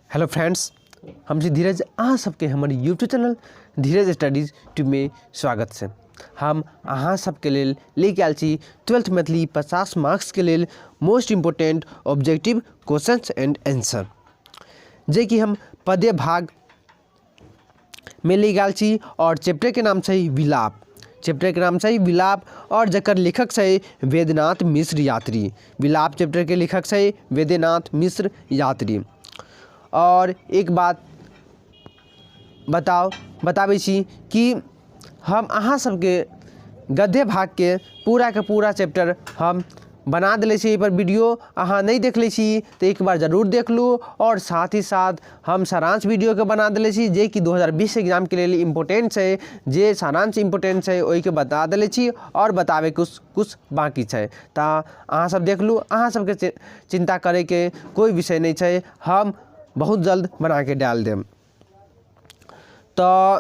Hello friends, हम छी धीरज। अहाँ सबके हमर यूट्यूब चैनल धीरज स्टडीज ट्यूबमे स्वागत छै। हम अहाँ सबके लेल लेके आयल छी 12th Maithili 50 मार्क्सके लेल most important objective questions and answer, जेकि हम पद्य भाग में ले आयल छी और चैप्टर के नाम छै विलाप। चैप्टर के नाम छै विलाप और जकर लेखक छै वैद्यनाथ मिश्र यात्री। विलाप चैप्टर के लेखक छै वैद्यनाथ मिश्र यात्री। और एक बात बताबै छी कि हम अहाँ सबके गद्य भागके पूरा के पूरा चैप्टर हम बना देले छी। एहिपर वीडियो अहाँ नहि देखले छी तऽ एक बार जरूर देख लू। और साथ ही साथ हम सारांश वीडियोके बना देले छी, जे कि 2020 एग्जामके लेल इम्पोर्टेंट छै। जे सारांश इम्पोर्टेंट छै ओहिके बता देले छी और बताबै कुछ कुछ बाँकी छै, तऽ अहाँ सब देख लू। अहाँ सबके चिन्ता करैके कोइ विषय नहि छै, हम बहुत जल्द बनाके डालि देब। तऽ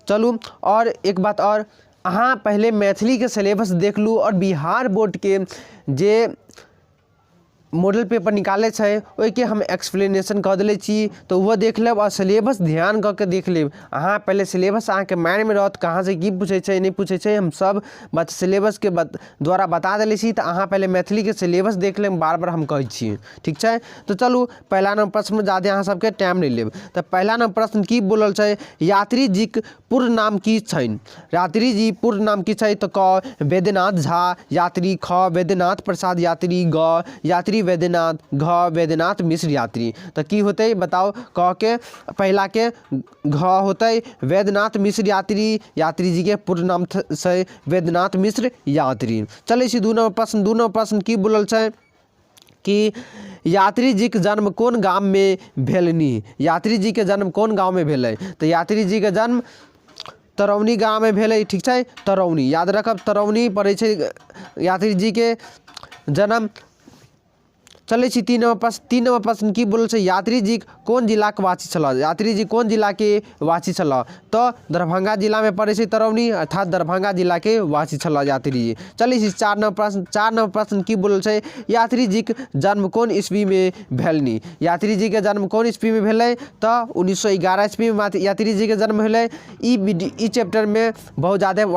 चलू, और एक बात और, अहाँ पहिले मैथिलीके सिलेबस देख लू और बिहार बोर्डके जे मॉडल पेपर निकालै छै ओहिके हम एक्सप्लेनेशन कऽ देले छी, तऽ ओहो देख लेब आओर सिलेबस ध्यान कऽ के देख लेब। अहाँ पहिले सिलेबस अहाँके माइंडमे रहत, कहाँसँ की पूछै छै, नहि पूछै छै, हम सब बात सिलेबसके द्वारा बता देले छी। तऽ अहाँ पहिले मैथिलीके सिलेबस देख लेब, बार बार हम कहै छी, ठीक छै? तऽ चलू, पहिला नंबर प्रश्नमे जादे अहाँ सबके टाइम नहि लेब। तऽ पहिला नंबर प्रश्न की बोलल छै? यात्री जीक पूर्ण नाम की छनि? यात्री जी पूर्ण नाम की छै? तऽ क वैद्यनाथ झा यात्री, ख वैद्यनाथ प्रसाद यात्री, ग यात्री वैद्यनाथ, घ वैद्यनाथ मिश्र यात्री। तऽ की होतै बताउ? क के पहिला के घ होतै, वैद्यनाथ मिश्र यात्री। यात्री जी के पूर्ण नाम छै वैद्यनाथ मिश्र यात्री। चलै छी दू नंबर प्रश्न। दू नंबर प्रश्न की बोलल छै कि यात्री जीके जन्म कोन गाममे भेलनि? यात्री जीके जन्म कोन गाँवमे भेलै? तऽ यात्री जीके जन्म तरौनी गाँवमे भेलै, ठीक छै? तरौनी याद रखब, तरौनी पड़ै छै यात्री जीके जन्म। चलै छी तीन नंबर प्रश्न। तीन नंबर प्रश्न की बोलल छै? यात्री जी कोन जिलाके वासी छलाह? यात्री जी कोन जिलाके वासी छलाह? तऽ दरभंगा जिलामे पड़ै छै तरौनी, अर्थात दरभंगा जिलाके वासी छलाह यात्री जी। चलै छी चारि नंबर प्रश्न। चारि नंबर प्रश्न की बोलल छै? यात्री जीके जन्म कोन ईस्वीमे भेलनि? यात्री जीके जन्म कोन ईस्वीमे भेलै? तऽ 1911 ईस्वीमे यात्री जीके जन्म भेलै। ई ई चैप्टरमे बहुत जादे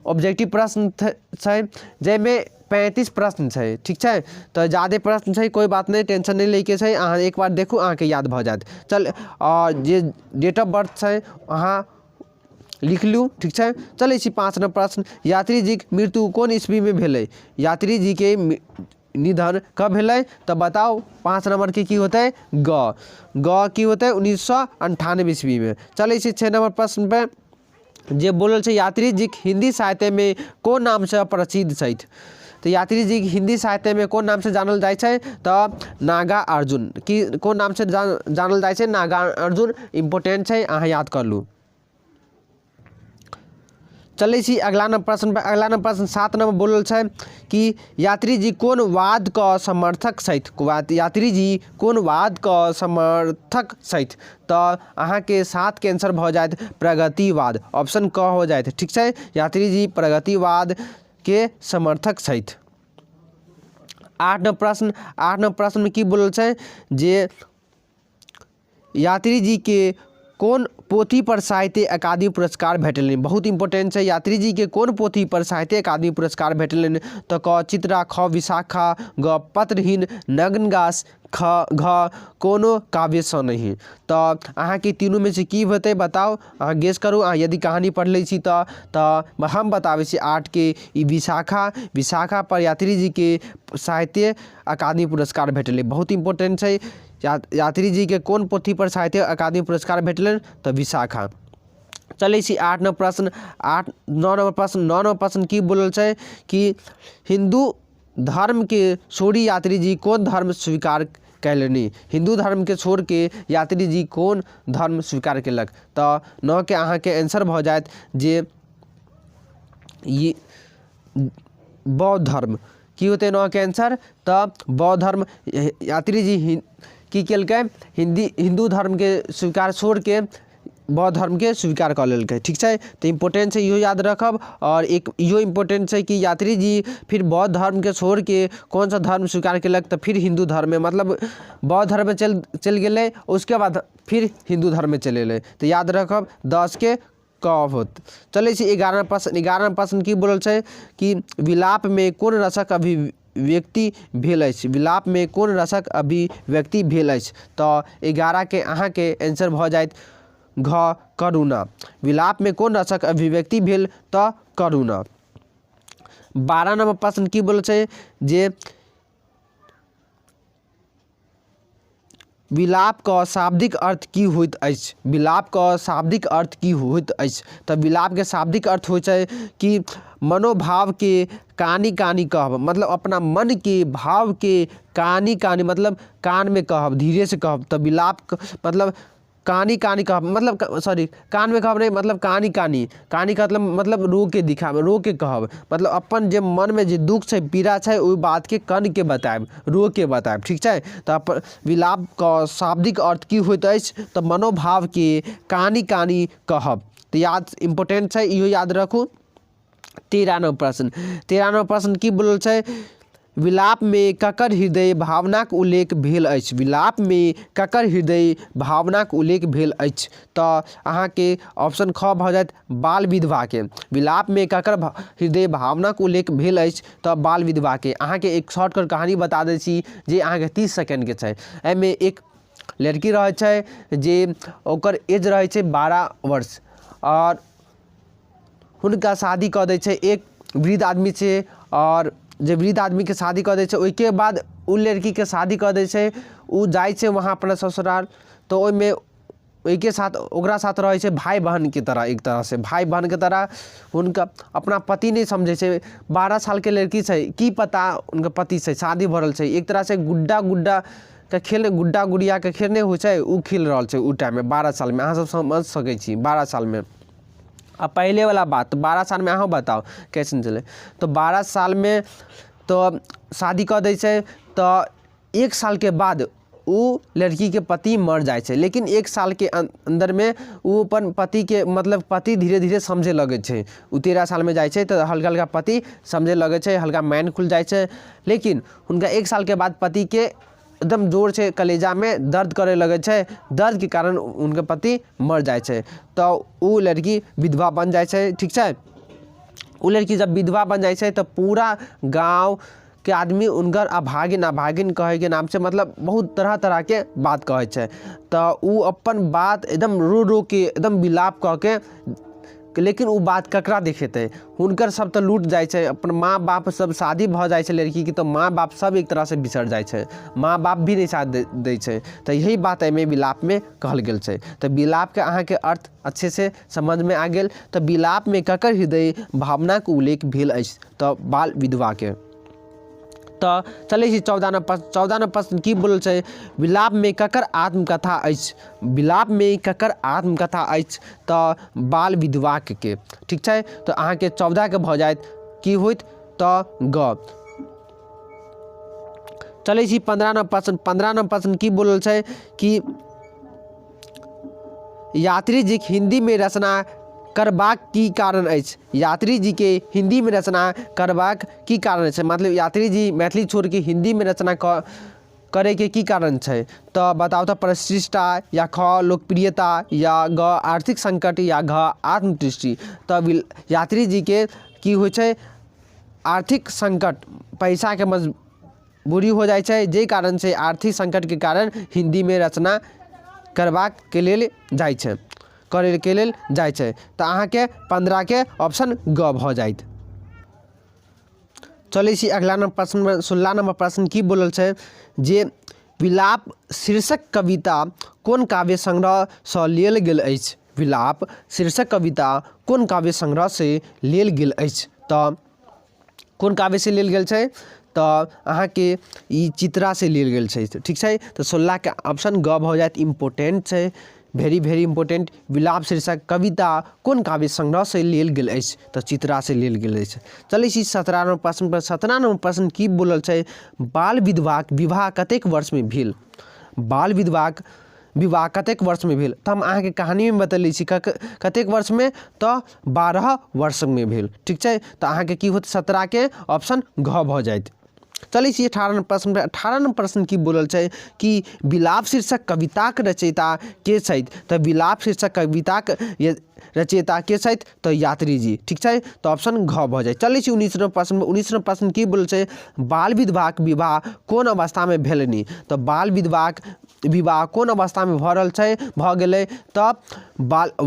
ऑब्जेक्टिव प्रश्न छै, जाहिमे 35 प्रश्न छै, ठीक छै? तऽ जादे प्रश्न छै, कोइ बात नहि, टेंशन नहि लैके छै। अहाँ एक बार देखू, अहाँके याद भऽ जायत। चल, आओर जे डेट ऑफ बर्थ छै अहाँ लिख लू, ठीक छै? चलै छी पाँच नंबर प्रश्न। यात्री जीके मृत्यु कोन ईस्वीमे भेलै? यात्री जीके निधन कब भेलै? तऽ बताउ, पाँच नंबरके की होतै? ग ग की होतै? 1998 ईस्वीमे। चलै छी छः नंबर प्रश्न पे, जे बोलल छै यात्री जी हिंदी साहित्यमे कोन नामसँ प्रसिद्ध छथि? तऽ यात्री जी हिंदी साहित्यमे कोन नामसँ जानल जाइ छै? तऽ नागा अर्जुन। की कोन नामसँ जानल जाइ छै? नागा अर्जुन। इम्पोर्टेंट छै, अहाँ याद कर लू। चलै छी अगला नंबर प्रश्न पर। अगला नंबर प्रश्न सात नंबर बोलल छै कि यात्री जी कोन वादके समर्थक छथि? यात्री जी कोन वादके समर्थक छथि? तऽ अहाँके सातके आंसर भऽ जायत प्रगतिवाद, ऑप्शन क हो जायत, ठीक छै? यात्री जी प्रगतिवादके समर्थक छथि। आठ नंबर प्रश्न। आठ नंबर प्रश्नमे की बोलल छै जे यात्री जीके कोन पोथी पर साहित्य अकादमी पुरस्कार भेटलनि? बहुत इम्पोर्टेंट छै। यात्री जीके कोन पोथी पर साहित्य अकादमी पुरस्कार भेटलनि? तऽ क चित्रा, ख विशाखा, ग पत्रहीन नग्न गाछ, ख घ कोनो काव्यसँ नहि। तऽ अहाँके तीनूमे से की हेतै बताउ, अहाँ गेस करू। अहाँ यदि कहानी पढ़ले छी तऽ हम बताबै छी, आठके ई विशाखा। विशाखा पर यात्री जीके साहित्य अकादमी पुरस्कार भेटलै। बहुत इम्पोर्टेंट छै। यात्री जीके कोन पोथीपर साहित्य अकादमी पुरस्कार भेटलनि? तऽ विशाखा। चलै छी आठ नंबर प्रश्न, आठ नओ नंबर प्रश्न। नओ नंबर प्रश्न की बोलल छै कि हिन्दू धर्मके छोड़ि यात्री जी कोन धर्म स्वीकार कयलनि? हिन्दू धर्मके छोड़िके यात्री जी कोन धर्म स्वीकार केलक? तऽ नओके अहाँके आंसर भऽ जायत जे ई बौद्ध धर्म। की होतै नओके आंसर? तऽ बौद्ध धर्म। यात्री जी की केलकै? हिन्दू धर्मके स्वीकार छोड़िके बौद्ध धर्मके स्वीकार कऽ लेलकै। ठीक छै, तऽ इम्पोर्टेंट छै, इहो याद रखब। आओर एक इहो इम्पोर्टेंट छै कि यात्री जी फिर बौद्ध धर्मके छोड़िके कोन सा धर्म स्वीकार केलक? तऽ फिर हिन्दू धर्ममे, मतलब बौद्ध धर्ममे चलि गेलै, उसके बाद फिर हिन्दू धर्ममे चलि एलै। तऽ याद रखब, 10के क होत। चलै छी 11 प्रश्न। 11 प्रश्न की बोलल छै कि विलापमे कोन रसक अभिव्यक्ति भेल अछि? विलापमे कोन रसक अभिव्यक्ति भेल अछि? तऽ 11के अहाँके आंसर भऽ जायत घ, करुणा। विलापमे कोन रसक अभिव्यक्ति भेल? तऽ करुणा। 12 नंबर प्रश्न की बोलल छै जे विलापके शाब्दिक अर्थ की होइत अछि? विलापके शाब्दिक अर्थ की होइत अछि? तऽ विलापके शाब्दिक अर्थ होइ छै कि मनोभावके कानी कानी कहब, मतलब अपना मनके भावके कानी कानी, मतलब कानमे कहब, धीरेसँ कहब। तऽ विलाप मतलब कानी कानी कहब, मतलब सॉरी, कानमे कहब नहि, मतलब कानी कानी, कानी के मतलब रो के दिखाब, रो के कहब, मतलब अपन जे मनमे जे दुःख छै, पीड़ा छै, ओहि बातके कनके बतायब, रो के बतायब। ठीक छै, तऽ अपन विलापके शाब्दिक अर्थ की होइत अछि? तऽ मनोभावके कानी कानी कहब। तऽ याद इम्पोर्टेंट छै, इहो याद राखू। 13 नम्बर प्रश्न। 13 नम्बर प्रश्न की बोलल छै? विलापमे ककर हृदय भावनाक उल्लेख भेल अछि? विलापमे ककर हृदय भावनाक उल्लेख भेल अछि? तऽ अहाँके ऑप्शन ख भऽ जायत, बाल विधवाके। विलापमे ककर हृदय भावनाक उल्लेख भेल अछि? तऽ बाल विधवाके। अहाँके एक शॉर्टकट कहानी बता दै छी जे अहाँके 30 सेकेंडके छै। एहिमे एक लड़की रहै छै जे ओकर एज रहै छै 12 वर्ष आओर हुनका शादी कऽ दै छै एक वृद्ध आदमी छै। आओर जे वृद्ध आदमीके शादी कऽ दै छै, ओहिके बाद ओ लड़कीके शादी कऽ दै छै। ओ जाइ छै वहाँ अपना ससुराल, तऽ ओहिमे ओहिके साथ ओकरा साथ रहै छै भाय बहनके तरह, एक तरहसँ भाय बहनके तरह। हुनका अपना पति नहि समझै छै। 12 सालके लड़की छै, की पता हुनकर पति छै, शादी भऽ रहल छै। एक तरहसँ गुड्डा गुड्डाके खेल, गुड्डा गुड़ियाके खेल नहि होइ छै, ओ खेल रहल छै ओ टाइममे, 12 सालमे। अहाँ सब समझ सकै छी 12 सालमे। आ पहिलेवला बात, 12 सालमे अहूँ बताउ कैसन छलै? तऽ 12 सालमे तऽ शादी कऽ दै छै, तऽ एक सालके बाद ओ लड़कीके पति मर जाइ छै। लेकिन एक सालके अन्दरमे ओ अपन पतिके, मतलब पति धीरे धीरे समझै लगै छै। ओ 13 सालमे जाइ छै तऽ हल्का हल्का पति समझै लगै छै, हल्का माइंड खुलि जाइ छै। लेकिन हुनका एक सालके बाद पतिके एकदम जोरसँ कलेजामे दर्द करय लगै छै। दर्दके कारण हुनकर पति मर जाइ छै, तऽ ओ लड़की विधवा बनि जाइ छै। ठीक छै, ओ लड़की जब विधवा बनि जाइ छै तऽ पूरा गाँवके आदमी हुनकर अभागिन अभागिन कहैके नामसँ, मतलब बहुत तरह तरहके बात कहै छै। तऽ ओ अपन बात एकदम रो रोके, एकदम विलाप कऽ के, लेकिन ओ बात ककरा देखेतै? हुनकर सब तऽ लूट जाइ छै, अपन माँ बाप सब। शादी भऽ जाइ छै लड़कीके तऽ माँ बाप सब एक तरहसँ बिसरि जाइ छै, माँ बाप भी नहि साथ दै छै। तऽ यही बात एहिमे विलापमे कहल गेल छै। तऽ विलापके अहाँके अर्थ अच्छे से समझमे आ गेल। तऽ विलापमे ककर हृदय भावनाके उल्लेख भेल अछि? तऽ बाल विधवाके। तऽ चलै छी 14 नम्बर। 14 नम्बर प्रश्न की बोलल छै? विलापमे ककर आत्मकथा अछि? विलापमे ककर आत्मकथा अछि? तऽ बाल विधवाके। ठीक छै, तऽ अहाँके 14के भऽ जायत की होइत? तऽ ग। चलै छी 15 नम्बर प्रश्न। 15 नम्बर प्रश्न की बोलल छै कि यात्री जीक हिन्दीमे रचना करबाक की कारण अछि? यात्री जीके हिन्दीमे रचना करबाक की कारण छै? मतलब यात्री जी मैथिली छोड़िके हिन्दीमे रचना करैके की कारण छै? तऽ बताउ तऽ परिशिष्टता, या ख लोकप्रियता, या ग आर्थिक संकट, या घ आत्मदृष्टि। तऽ यात्री जीके की होइ छै? आर्थिक संकट, पैसाके मजबूरी हो जाइ छै, जाहि कारणसँ आर्थिक संकटके कारण हिन्दीमे रचना करबाके लेल जाइ छै, करैके लेल जाइ छै। तऽ अहाँके 15के ऑप्शन ग भऽ जायत। चलै छी अगिला नम्बर प्रश्नमे। 16 नम्बर प्रश्न की बोलल छै जे विलाप शीर्षक कविता कोन काव्य संग्रहसँ लेल गेल अछि? विलाप शीर्षक कविता कोन काव्य संग्रहसँ लेल गेल अछि? तऽ कोन काव्यसँ लेल गेल छै? तऽ अहाँके ई चित्रासँ लेल गेल छै। ठीक छै, तऽ 16के ऑप्शन ग भऽ जायत। इम्पोर्टेंट छै, भेरी भेरी इम्पोर्टेंट। विलाप शीर्षक कविता कोन काव्य संग्रहसँ लेल गेल अछि? तऽ चित्रासँ लेल गेल अछि। चलै छी 17 नम्बर प्रश्न पर। 17 नम्बर प्रश्न की बोलल छै? बाल विधवाक विवाह कतेक वर्षमे भेल? बाल विधवाक विवाह कतेक वर्षमे भेल? तऽ हम अहाँके कहानीमे बतेले छी कतेक वर्षमे, तऽ 12 वर्षमे भेल। ठीक छै, तऽ अहाँके की होत? 17के ऑप्शन घ भऽ जायत। चलै छी 18 नम्बर प्रश्न पर। 18 नम्बर प्रश्न की बोलल छै कि विलाप शीर्षक कविताक रचयिता के छथि? तऽ विलाप शीर्षक कविताक रचयिता के छथि? तऽ यात्री जी। ठीक छै, तऽ ऑप्शन घ भऽ जाय। चलै छी 19 नम्बर प्रश्न। 19 नम्बर प्रश्न की बोलल छै? बाल विधवाक विवाह कोन अवस्थामे भेलनि? तऽ बाल विधवाक विवाह कोन अवस्थामे भऽ रहल छै, भऽ गेलै? तऽ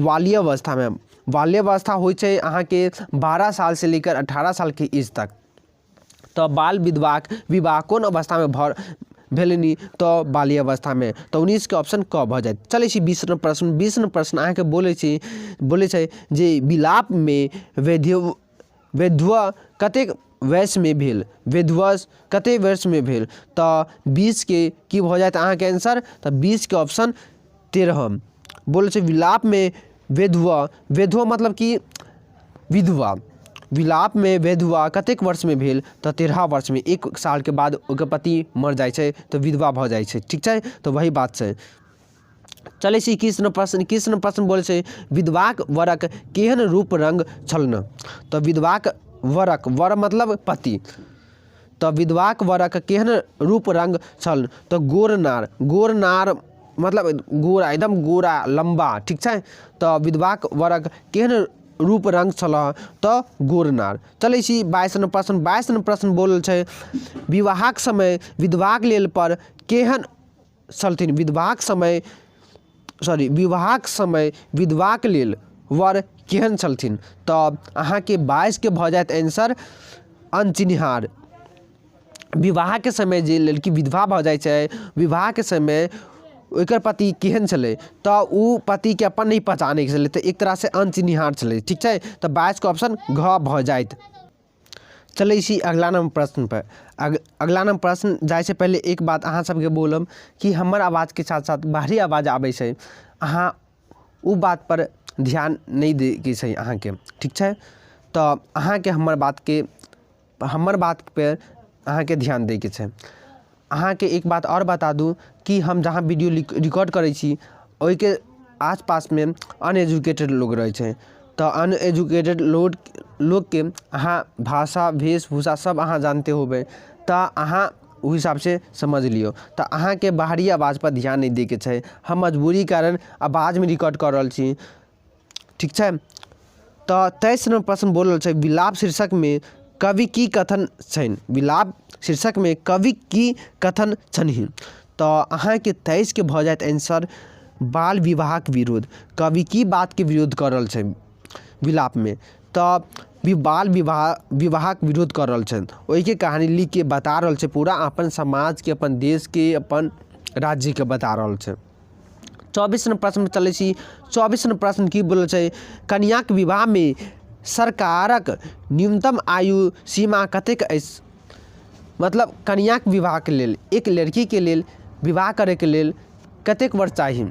बाल्यावस्थामे। बाल्यावस्था होइ छै अहाँके 12 सालसँ लेकर 18 सालके एज तक। तऽ बाल विधवाक विवाह कोन अवस्थामे भऽ भेलनि? तऽ बाल्यावस्थामे। तऽ 19के ऑप्शन क भऽ जायत। चलै छी 20 नम्बर प्रश्न। 20 नम्बर प्रश्न अहाँके बोलै छी, बोलै छै जे विलापमे वैधव्य कतेक वयसमे भेल? वैधव्य कतेक वर्षमे भेल? तऽ 20के की भऽ जायत अहाँके आंसर? तऽ 20के ऑप्शन 13। बोलै छै विलापमे वैधव्य, वैधव्य मतलब कि विधवा, विलापमे विधवा कतेक वर्षमे भेल? तऽ 13 वर्षमे। 1 सालके बाद ओकर पति मर जाइ छै तऽ विधवा भऽ जाइ छै। ठीक छै, तऽ वही बात छै। चलै छी 21 नम्बर प्रश्न। 21 नम्बर प्रश्न बोलै छै विधवाक वरक केहन रूप रङ्ग छलनि? तऽ विधवाक वरक, वर मतलब पति, तऽ विधवाक वरक केहन रूप रङ्ग छल? तऽ गोर नार, गोर नार मतलब गोरा, एकदम गोरा लम्बा। ठीक छै, तऽ विधवाक वरक केहन रूप रङ्ग छल? तऽ गोर नार। चलै छी 22 नम्बर प्रश्न। 22 नम्बर प्रश्न बोलल छै विवाहक समय विधवाक लेल पर केहन छलथिन? विधवाक समय, सॉरी, विवाहक समय विधवाक लेल वर केहन छलथिन? तऽ अहाँके 22के भऽ जायत आंसर अनचिन्हार। विवाहके समय जे लड़की विधवा भऽ जाइ छै, विवाहके समय ओकर पति केहन छलै? तऽ ओ पतिके अपन नहि पहचानैके छलै, तऽ एक तरहसँ अनचिन्हार छलै। ठीक छै, तऽ 22के ऑप्शन घ भऽ जायत। चलै छी अगिला नम्बर प्रश्नपर। अगिला नम्बर प्रश्न जाइसँ पहिले एक बात अहाँ सबके बोलब कि हमर आवाजके साथ साथ बाहरी आवाज आबै छै, अहाँ ओ बातपर ध्यान नहि दैके छै अहाँके। ठीक छै, तऽ अहाँके हमर बातके, हमर बातपर अहाँके ध्यान दैके छै। अहाँके एक बात आओर बता दू कि हम जहाँ वीडियो रिकॉर्ड करै छी, ओहिके आसपासमे अनएजुकेटेड लोग रहै छै। तऽ अनएजुकेटेड लोकके अहाँ भाषा, वेशभूषा सब अहाँ जानते होबै, तऽ अहाँ ओहि हिसाबसँ समझ लियौ। तऽ अहाँके बाहरी आवाजपर ध्यान नहि दैके छै। हम मजबूरी कारण आवाजमे रिकॉर्ड कऽ रहल छी। ठीक छै, तऽ 23 नम्बर प्रश्न बोल रहल छै विलाप शीर्षकमे कवि की कथन छनि? विलाप शीर्षकमे कवि की कथन छन्हि? तऽ अहाँके 23के भऽ जायत आंसर बाल विवाहक विरोध। कवि की बातके विरोध कऽ रहल छै विलापमे? तऽ बाल विवाहक विरोध कऽ रहल छनि। ओहिके कहानी लिखके बता रहल छै, पूरा अपन समाजके, अपन देशके, अपन राज्यके बता रहल छै। 24 नम्बर प्रश्नमे चलै छी। 24 नम्बर प्रश्न की बोलल छै? कन्याक विवाहमे सरकारक न्यूनतम आयु सीमा कतेक अछि? मतलब कन्याक विवाहके लेल, एक लड़कीके लेल विवाह करैके लेल कतेक वर्ष चाही?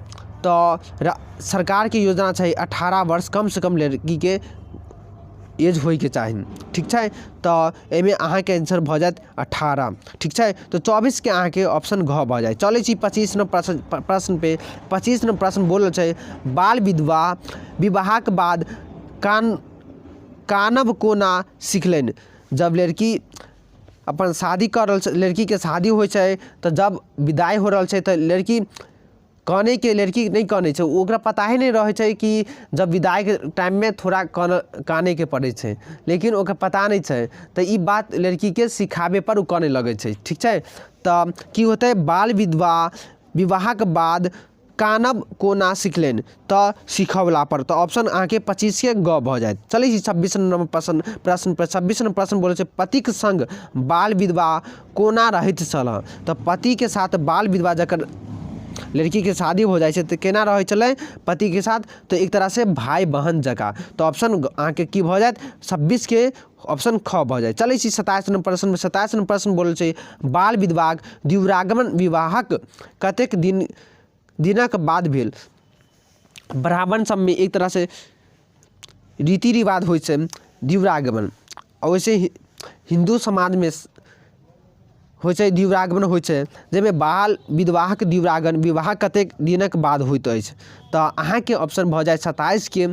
तऽ सरकारके योजना छै 18 वर्ष कमसँ कम लड़कीके एज होइके चाही। ठीक छै, तऽ एहिमे अहाँके आंसर भऽ जायत 18। ठीक छै, तऽ 24के अहाँके ऑप्शन घ भऽ जायत। चलै छी 25 नम्बर प्रश्न पे। 25 नम्बर प्रश्न बोलल छै बाल विधवा विवाहक बाद कानब कोना सिखलनि? जब लड़की अपन शादी कऽ रहल छै, लड़कीके शादी होइ छै, तऽ जब विदाइ हो रहल छै तऽ लड़की कानैके, लड़की नहि कानै छै। ओकरा पता ही नहि रहै छै कि जब विदाइके टाइममे थोड़ा कानैके पड़ै छै, लेकिन ओकरा पता नहि छै। तऽ ई बात लड़कीके सिखाबैपर ओ कानै लगै छै। ठीक छै, तऽ की होतै? बाल विधवा विवाहक बाद कानब कोना सिखलनि? तऽ सिखौलापर। तऽ ऑप्शन अहाँके 25के ग भऽ जायत। चलै छी 26 नम्बर प्रश्न पर। 26 नम्बर प्रश्न बोलै छै पतिक सङ्ग बाल विधवा कोना रहैत छल? तऽ पतिके साथ बाल विधवा, जकर लड़कीके शादी हो जाइ छै, तऽ केना रहै छलै पतिके साथ? तऽ एक तरहसँ भाय बहन जकाँ। तऽ ऑप्शन अहाँके की भऽ जायत? 26के ऑप्शन ख भऽ जायत। चलै छी 27 नम्बर प्रश्नमे। 27 नम्बर प्रश्न बोलै छै बाल विधवाक द्विरागमन विवाहक कतेक दिनक बाद भेल? ब्राह्मण सबमे एक तरहसँ रीति रिवाज होइ छै द्विरागमन, आ वैसे हिन्दू समाजमे होइ छै द्विरागमन होइ छै, जाहिमे बाल विधवाक द्विरागमन विवाह कतेक दिनक बाद होइत अछि? तऽ अहाँके ऑप्शन भऽ जायत 27के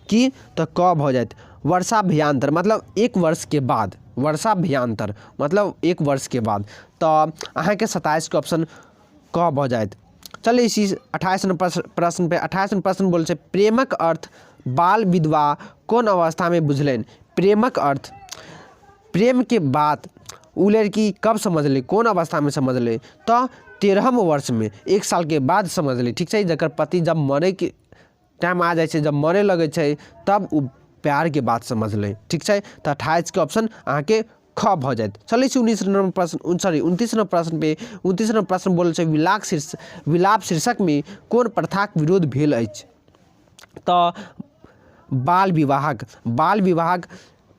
की, तऽ क भऽ जायत वर्षाभ्यंतर, मतलब 1 वर्षके बाद। वर्षाभ्यंतर मतलब 1 वर्षके बाद। तऽ अहाँके 27के ऑप्शन क भऽ जायत। चलै छी 28 नम्बर प्रश्न पे। 28 नम्बर प्रश्न बोलै छै प्रेमक अर्थ बाल विधवा कोन अवस्थामे बुझलनि? प्रेमक अर्थ, प्रेमके बात ओ लड़की कब समझलै, कोन अवस्थामे समझलै? तऽ 13म वर्षमे, 1 सालके बाद समझलै। ठीक छै, जकर पति जब मरैके टाइम आ जाइ छै, जब मरे लगै छै, तब ओ प्यारके बात समझलै। ठीक छै, तऽ 28के ऑप्शन अहाँके ख भऽ जायत। चलै छी 19 नम्बर प्रश्न, सॉरी 29 नम्बर प्रश्न पे। 29 नम्बर प्रश्न बोलै छै विलाप शीर्षकमे कोन प्रथाक विरोध भेल अछि? तऽ बाल विवाहक, बाल विवाहक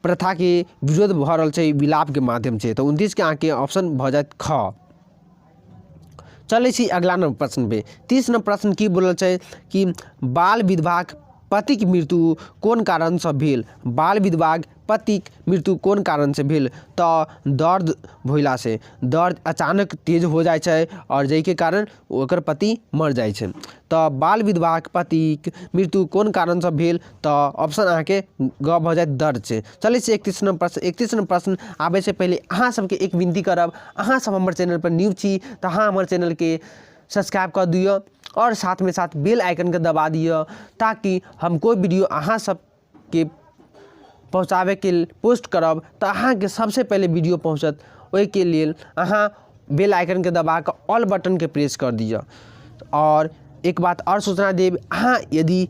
प्रथाके विरोध भऽ रहल छै विलापके माध्यमसँ। तऽ 29के अहाँके ऑप्शन भऽ जायत ख। चलै छी अगला नम्बर प्रश्न पे। 30 नम्बर प्रश्न की बोलल छै कि बाल विधवाक पतिक मृत्यु कोन कारणसँ भेल? बाल विधवाक पतिक मृत्यु कोन कारणसँ भेल? तऽ दर्द भइलासँ, दर्द अचानक तेज हो जाइ छै आओर जाहिके कारण ओकर पति मर जाइ छै। तऽ बाल विधवाक पतिक मृत्यु कोन कारणसँ भेल? तऽ ऑप्शन अहाँके ग भऽ जायत दर्द छै। चलै छी 31 नम्बर प्रश्न। 31 नम्बर प्रश्न आबैसँ पहिले अहाँ सबके एक विनती करब, अहाँ सब हमर चैनलपर न्यू छी तऽ अहाँ हमर चैनलके सब्सक्राइब कऽ दिअ आओर साथमे साथ बेल आइकनके दबा दिअ, ताकि हम कोइ वीडियो अहाँ सबके पहुँचाबैके पोस्ट करब तऽ अहाँके सबसँ पहिले वीडियो पहुँचत। ओहिके लेल अहाँ बेल आइकनके दबा कऽ ऑल बटनके प्रेस कर दिअ। आओर एक बात आओर सूचना देब, अहाँ यदि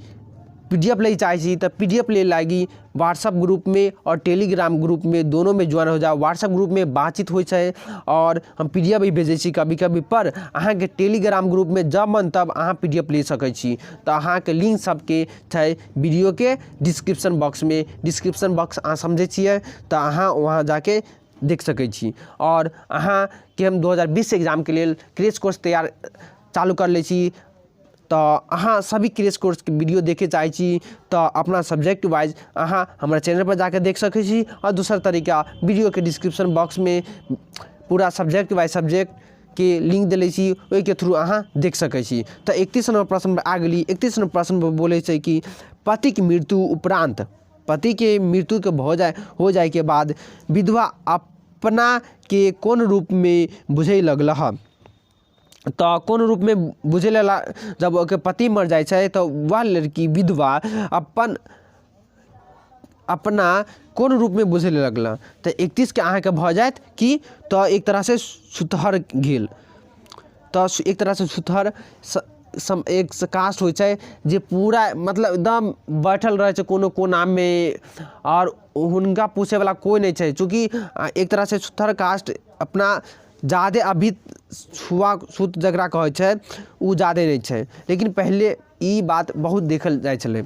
पी डी एफ लै चाहै छी तऽ पी डी एफ लै लागी व्हाट्सअप ग्रुपमे आओर टेलीग्राम ग्रुपमे दोनोमे ज्वाइन हो जाउ। व्हाट्सअप ग्रुपमे बातचीत होइ छै आओर हम पी डी एफ भी भेजै छी कभी कभी, पर अहाँके टेलीग्राम ग्रुपमे जब मन तब अहाँ पी डी एफ ले सकै छी। तऽ अहाँके लिंक सबके छै वीडियोके डिस्क्रिप्शन बॉक्समे। डिस्क्रिप्शन बॉक्स अहाँ समझै छियै, तऽ अहाँ वहाँ जाके देख सकै छी। आओर अहाँके हम 2020 एग्जामके लेल क्रेश कोर्स तैयार चालू कर लै छी, तऽ अहाँ सभी क्रेश कोर्सके वीडियो देखै चाहै छी तऽ अपना सब्जेक्ट वाइज अहाँ हमरा चैनलपर जाके देख सकै छी। आओर दोसर तरीका, वीडियोके डिस्क्रिप्शन बॉक्समे पूरा सब्जेक्ट वाइज सब्जेक्टके लिंक देले छी, ओहिके थ्रू अहाँ देख सकै छी। तऽ 31 नम्बर प्रश्नपर आ गेली। 31 नम्बर प्रश्नपर बोलै छै कि पतिक मृत्यु उपरान्त, पतिके मृत्युके भऽ जाइ हो जाइके बाद विधवा अपनाके कोन रूपमे बुझै लगलह? तऽ कोन रूपमे बुझै ला, जब ओकर पति मर जाइ छै तऽ वह लड़की विधवा अपन अपना कोन रूपमे बुझै लगल? तऽ 31के अहाँके भऽ जायत कि तऽ एक तरहसँ सुतहर गेल। तऽ एक तरहसँ सुतहर एक कास्ट होइ छै जे पूरा मतलब एकदम बैठल रहै छै कोनो कोनामे आओर हुनका पूछैवला कोइ नहि छै। चूँकि एक तरहसँ सुतहर कास्ट अपना जादे अभी छुआ छूत जकरा कहै छै ओ जादे नहि छै, लेकिन पहिले ई बात बहुत देखल जाइ छलै।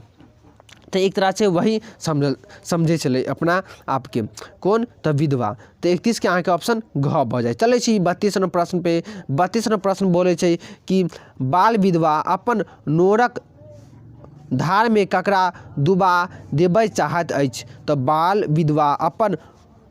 तऽ एक तरहसँ वही समझै छलै अपना आपके कोन, तऽ विधवा। तऽ 31के अहाँके ऑप्शन घ भऽ जाइ। चलै छी 32 नम्बर प्रश्न पे। 32 नम्बर प्रश्न बोलै छै कि बाल विधवा अपन नोरक धारमे ककरा डुबा देबय चाहैत अछि? तऽ बाल विधवा अपन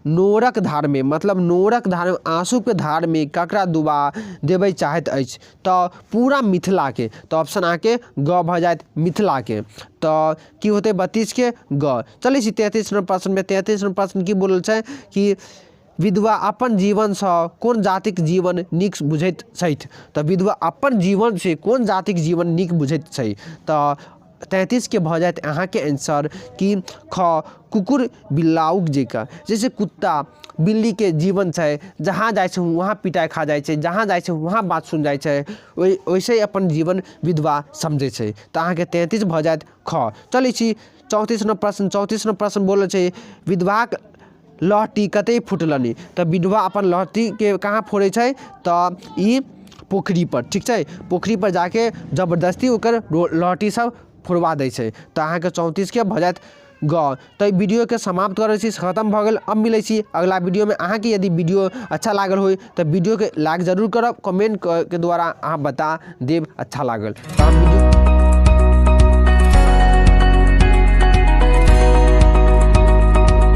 नोरक धारमे, मतलब नोरक धारमे, आँसूके धारमे ककरा डुबा देबै चाहैत अछि? तऽ पूरा मिथिलाके। तऽ ऑप्शन अहाँके ग भऽ जायत, मिथिलाके। तऽ की होतै 32के ग। चलै छी 33 नम्बर प्रश्नमे। 33 नम्बर प्रश्न की बोलल छै कि विधवा अपन जीवनसँ कोन जातिक जीवन नीक बुझैत छथि? तऽ विधवा अपन जीवनसँ कोन जातिक जीवन नीक बुझैत छै? तऽ 33के भऽ जायत अहाँके आंसर कि ख, कुकुर बिल्लाउक जकाँ। जैसे कुत्ता बिल्लीके जीवन छै, जहाँ जाइ छै वहाँ पिटाइ खा जाइ छै, जहाँ जाइ छै वहाँ बात सुन जाइ छै, ओइसे ही अपन जीवन विधवा समझै छै। तऽ अहाँके 33 भऽ जायत ख। चलै छी 34 नम्बर प्रश्न। 34 नम्बर प्रश्न बोलै छै विधवाक लहठी कतय फुटलनि? तऽ विधवा अपन लहठीके कहाँ फोड़ै छै? तऽ ई पोखरिपर। ठीक छै, पोखरिपर जाके जबरदस्ती ओकर लहठी सब फोड़वा दै छै। तऽ अहाँके 34के भऽ जायत ग। तऽ ई वीडियोके समाप्त करै छी, खतम भऽ गेल। अब मिलै छी अगला वीडियोमे। अहाँके यदि वीडियो अच्छा लागल होइ तऽ वीडियोके लाइक जरूर करब, कमेंट के द्वारा अहाँ बता देब अच्छा लागल। तऽ हम वीडियो